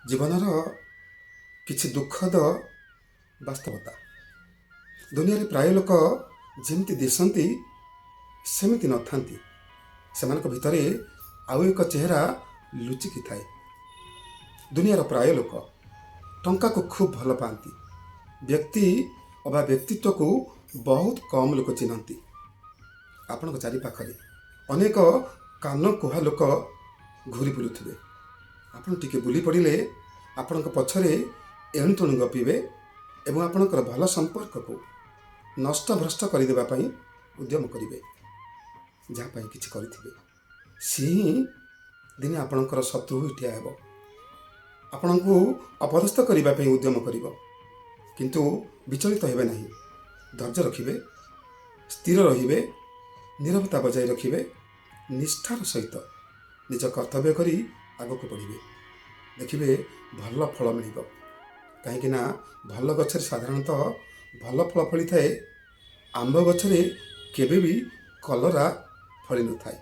ଜୀବନର କିଛି ଦୁଃଖଦ ବାସ୍ତବତା। ଦୁନିଆରେ ପ୍ରାୟ ଲୋକ ଯେମିତି ଦିଶନ୍ତି, ସେମିତି ନଥାନ୍ତି। ସେମାନଙ୍କ ଭିତରେ ଆଉ ଏକ ଚେହେରା ଲୁଚିକି ଥାଏ। ଦୁନିଆର ପ୍ରାୟ ଲୋକ ଟଙ୍କାକୁ ଖୁବ୍ ଭଲ ପାଆନ୍ତି। ବ୍ୟକ୍ତି ଅବା ବ୍ୟକ୍ତିତ୍ୱକୁ ବହୁତ କମ୍ ଲୋକ ଚିହ୍ନନ୍ତି। ଆପଣଙ୍କ ଚାରିପାଖରେ ଅନେକ କାନ କୁହା ଲୋକ ଘୁରି ବୁଲୁଥିବେ। ଆପଣ ଟିକେ ବୁଲି ପଡ଼ିଲେ ଆପଣଙ୍କ ପଛରେ ଏଣୁ ତେଣୁ ଗପିବେ ଏବଂ ଆପଣଙ୍କର ଭଲ ସମ୍ପର୍କକୁ ନଷ୍ଟଭ୍ରଷ୍ଟ କରିଦେବା ପାଇଁ ଉଦ୍ୟମ କରିବେ। ଯାହା ପାଇଁ କିଛି କରିଥିବେ, ସିଏ ହିଁ ଦିନେ ଆପଣଙ୍କର ଶତ୍ରୁ ହୋଇ ଠିଆ ହେବ, ଆପଣଙ୍କୁ ଅପଦସ୍ଥ କରିବା ପାଇଁ ଉଦ୍ୟମ କରିବ। କିନ୍ତୁ ବିଚଳିତ ହେବେ ନାହିଁ। ଧୈର୍ଯ୍ୟ ରଖିବେ, ସ୍ଥିର ରହିବେ, ନିରବତା ବଜାୟ ରଖିବେ, ନିଷ୍ଠାର ସହିତ ନିଜ କର୍ତ୍ତବ୍ୟ କରି ଆଗକୁ ବଢ଼ିବେ। ଦେଖିବେ, ଭଲ ଫଳ ମିଳିବ। କାହିଁକି ନା ଭଲ ଗଛରେ ସାଧାରଣତଃ ଭଲ ଫଳ ଫଳିଥାଏ। ଆମ୍ବ ଗଛରେ କେବେ ବି କଲରା ଫଳି ନଥାଏ।